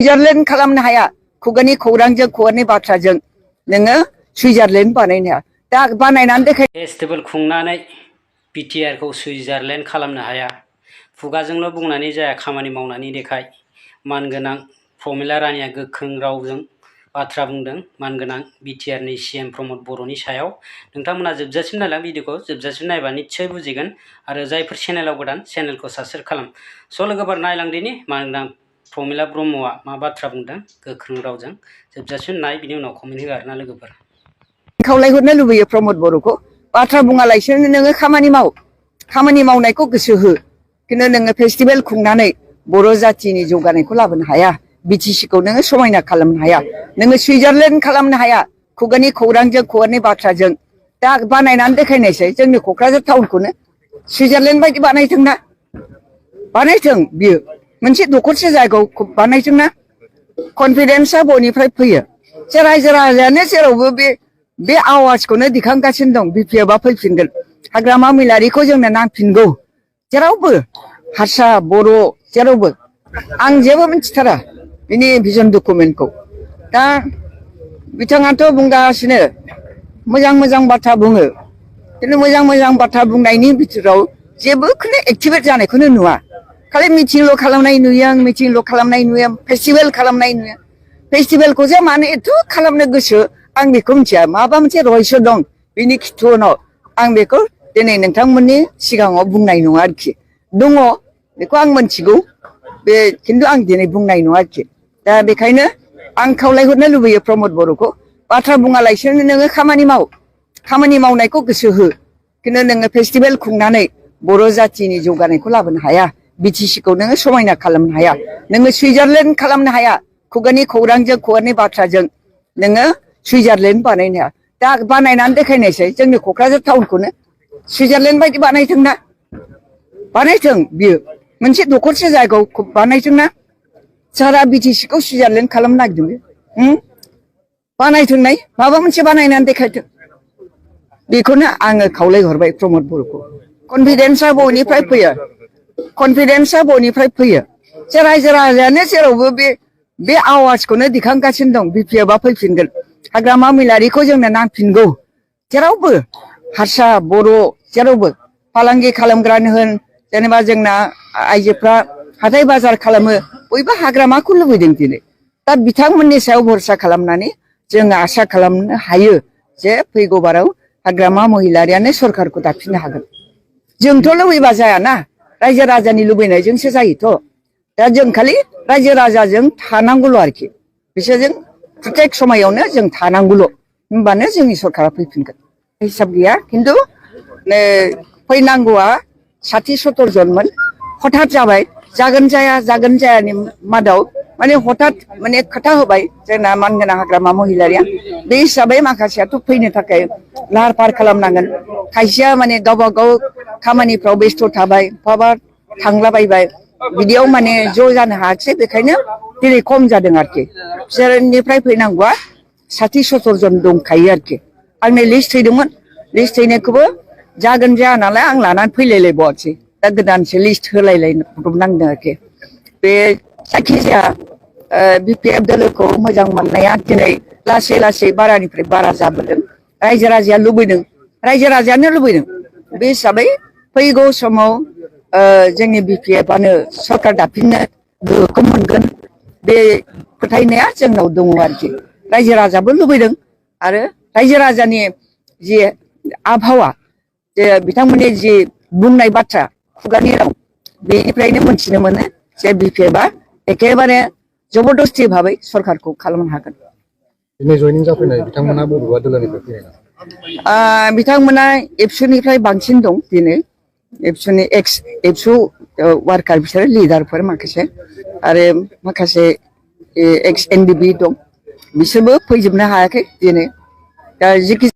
सुइजारलेण्ड खालामनो हाया खुगानि खौरांजों खुगानि बाथ्राजों नोङो सुइजारलेण्ड बानायनो हाया दा बानायनानै देखाय फेस्टिभेल खुंनानै बिटिआर खौ सुइजारलेण्ड खालामनो हाया खुगाजोंल' बुंनानै जाया खामानि मावनानै देखाय मानगोनां प्रमिला रानिया गोख्रों रावजों बाथ्रा बुंदों मानगोनां बिटिआर नि सीएम प्रमद बर'नि सायाव नोंथांमोना जोबजासिम नायला भिडिअखौ जोबजासिम नायबा निश्चय बुजिगोन आरो जायफोर चेनेलाव गोदान चेनेलखौ साबस्क्राइब खालाम स' लोगोफोर नायलांदिनि मानगोनां प्रमिला ब्रह्मआ मा बाथ्रा बुंदों गोख्रों रावजों जोबजासिम नाय बिनि उनाव कमेन्ट हो आरोना लोगोफोर खावलायहरनो लुबैयो प्रमद बर'खौ बाथ्रा बुङालासिनो नोङो खामानि मावनायखौ गोसो हो खिन्थु नोङो फेस्टिभेल खुंनानै बर' जातिनि जौगानायखौ लाबोनो हाया बिटिसि खौ नोङो समायना खालामनो हाया नोङो सुइजारलेण्ड खालामनो हाया खुगानि खौरांजों खुगानि बाथ्राजों दा बानायनानै देखायनायसै जोंनि क'क्राझार टाउनखौनो सुइजारलेण्ड बायदि बानायथोंना बानायथों बियो मोनसे दखरसे जायगायाव बानायथोंना कनफिडेन्सआ बयनिफ्राय फैयो जे रायजो राजायानो जेरावबो बे आवाजखौनो दिखांगासिनो दं बिपिएफआ फैफिनगोन हाग्रामा महिलारिखौ जोंनो नांफिनगौ जेरावबो हारसा बर' जेरावबो आं जेबो मिथिथारा बिनि भिजन डकुमेन्टखौ दा बिथाङाथ' बुंगासिनो मोजां बाथ्रा बुङो खिन्थु मोजां बाथ्रा बुंनायनि बिथोराव जेबोखौनो एक्टिभेट जानायखौनो नुवा खालि मिटिंल' खालामनाय नुयो आं मिटिंल' खालामनाय नुयो फेस्टिभेल खालामनाय नुयो फेस्टिभेलखौ जे मानो एथ' खालामनो गोसो आं बेखौ मिथिया माबा मोनसे रहस्य दं बिनि खिथुनाव आं बेखौ दिनै नोंथांमोननि सिगाङाव बुंनाय नङा आरोखि दङ बेखौ आं मोनथिगौ बे खिन्थु आं दिनै बुंनाय नङा आरोखि दा बेखायनो आं खावलायहरनो लुबैयो प्रमद बर'खौ बाथ्रा बुङालासिनो नोङो खामानि मावनायखौ गोसो हो खिन्थु नोङो फेस्टिभेल खुंनानै बर' जातिनि जौगानायखौ लाबोनो हाया बिटिसि खौ नोङो समायना खालामनो हाया नोङो सुइजारलेण्ड खालामनो हाया खुगानि खौरांजों खुगानि बाथ्राजों नोङो सुइजारलेण्ड बानायनो हाया दा बानायनानै देखायनायसै जोंनि क'क्राझार टाउनखौनो सुइजारलेण्ड बायदि बानायथोंना बानायथों बियो मोनसे दखरसे जायगायाव बानायथोंना सारा बिटिसि खौ सुइजारलेण्ड खालामनो नागिरदों बानायथोंनाय माबा मोनसे बानायनानै देखायथों बेखौनो आङो खावलायहरबाय प्रमद बर'खौ कनफिडेन्सआ बयनिफ्राय फैयो जे रायजो राजायानो जेरावबो बे आवाजखौनो दिखांगासिनो दं बिपिएफआ फैफिनगोन हाग्रामा महिलारिखौ जोंनो नांफिनगौ जेरावबो हारसा बर' जेरावबो फालांगि खालामग्रानो होन जेनेबा जोंना आइजोफ्रा हाथाय बाजार खालामो बयबो हाग्रामाखौ लुबैदों दिनै दा बिथांमोननि सायाव भरसा खालामनानै जोङो आसा खालामनो हायो जे फैगौ बाराव हाग्रामा महिलारियानो सरखारखौ दाफिननो हागोन जोंथ' लुबैबा जायाना रायजो राजानि लुबैनायजोंसो जायोथ' दा जों खालि रायजो राजाजों थानांगौल' आरोखि बिसोरजों प्रत्येक समायावनो जों थानांगौल' होमबानो जोंनि सरखारा फैफिनगोन हिसाब गैया खिन्थु फैनांगौआ 60-70 जनमोन हठात जाबाय जागोन जायानि मादाव माने हठात माने खोथा होबाय जोंना मानगोनां हाग्रामा महिलारिया बे हिसाबै माखासेयाथ' फैनो थाखाय लाहार फाहार खालामनांगोन खायसेया माने गावबा गाव खामानिफ्राव बेस्थ' थाबाय बहाबा थांलाबायबाय बिदियाव माने ज' जानो हायाखिसै बेखायनो दिनै खम जादों आरोखि बिसोरनिफ्राय फैनांगौआ 60-70 जन दंखायो आरोखि आंनो लिस्ट हैदोंमोन लिस्ट हैनायखौबो जागोन जाया नालाय आं लानानै फैलायलायबावासै दा गोदानसो लिस्ट होलायलायनांदों आरोखि बे जायखिजाया बिपिएफ दोलोखौ मोजां मोननाया दिनै लासै बारानिफ्राय बारा जाबोदों रायजो राजाया लुबैदों रायजो राजायानो लुबैदों बे हिसाबै फैगौ समाव जोंनि बिपिएफआनो सरखार दाफिननो गोहोखौ मोनगोन बे फोथायनाया जोंनाव दङ आरोखि रायजो राजाबो लुबैदों आरो रायजो राजानि जि आबहावा जे बिथांमोननि जि बुंनाय बाथ्रा खुगानि राव बेनिफ्रायनो मोनथिनो मोनो जे बिपिएफआ एखेबारे जबरदस्ति भाबै सरखारखौ खालामनो हागोन दिनै जयनिं जाफैनाय बिथांमोना बबेबा दोलोनिफ्राय फैनाय बिथांमोना एबसुनिफ्राय बांसिन दं दिनै एबसुनि एबसु वार्कार बिसोर लिडारफोर माखासे आरो माखासे एक्स एनडिबि दं बिसोरबो फैजोबनो हायाखै दिनै दा जिखि